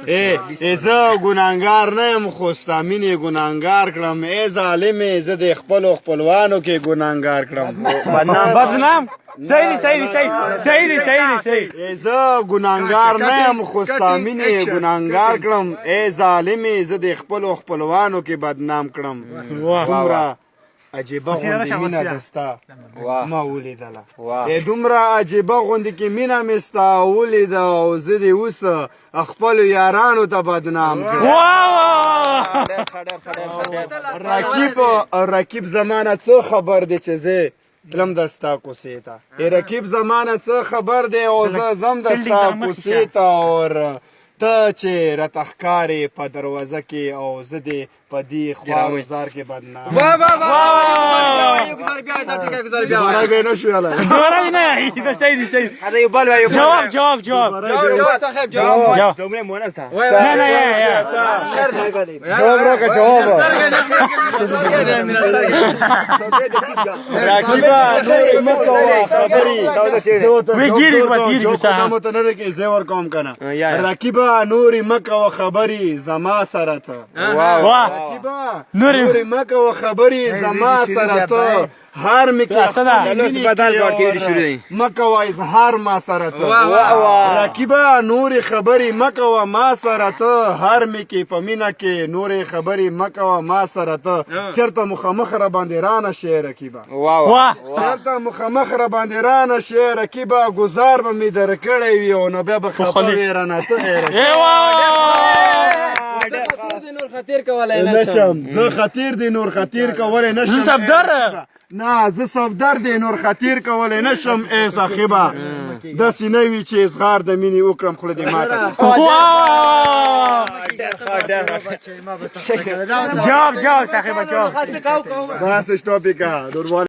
ای زه ګناهګار نه یم، خو ستا مینې ګناهګار کړم. ای ظالمې، زه د خپلو خپلوانو کې ګناهګار کړم. بدنام. صحیح دی، صحیح دی، صحیح، صحیح دی، صحیح دی، صحیح. ای زه ګناهګار نه یم، خو ستا مینې ګناهګار کړم. ای ظالمې، زه د خپلو خپلوانو کې بدنام کړم. دومره عجیبه غوندې مینه د ستا ما ولیدله، ای دومره عجیبه غوندې کې مینه مې ستا ولیده، او زه دې اوس خپلو یارانو ته بدنام کړم. رقیب، رقیب زمانه څه خبر دی چې زه تلم د ستا کوڅې ته؟ ای رقیب زمانه څه خبر دی او زه ځم د ستا کوڅې ته، اور ته چې راته ښکارې په دروازه کې، او زه دې په دې خوار زار کې بدنام. واه واه واه، یو گزار بیا دا ټکی گزار بیا. دوباره به نه شو یاله. دوباره نه، بس صحیح دی، صحیح. هذا یو بل یو. جواب، جواب، جواب. جواب صاحب، جواب. جواب. جمله مؤنث ده. نه نه، یا یا. جواب راکړه، جواب. رقیبه، نورې مه کوه خبرې. وی ګیری بس، ګیری بس. دا مو ته نه کې زه ور کوم کنه. رقیبه، نورې مه کوه خبرې زما سره ته. واه. رقیبه، نورې نورې مه کوه خبرې زما سره ته، هر مې کې څه ده؟ بدل کار کې شروع دی. مه کوه اظهار ما سره ته. رقیبه، نورې خبرې مه کوه ما سره ته، هر مې کې په مینه کې نورې خبرې مه کوه ما سره ته، چرته مخامخ را باندې رانه شي رقیبه. واه. چرته مخامخ را باندې رانه شي رقیبه، ګزار به مې درکړی وي او نو بیا به خفه خولې. وې رانه ته ای رقیبه. ای واه. نور خطر کولای نشم، زه خطیر دی نور خطیر کولی نشم. زه صفدر. نه، زه صفدر دی نور خطیر کولی نشم. ای صاحبه، داسې نه وي چې اظهار د مینې وکړم، خوله دې ماته کړه. واه. جواب، جواب صاحب، جواب. بس ټاپیکا دورواله.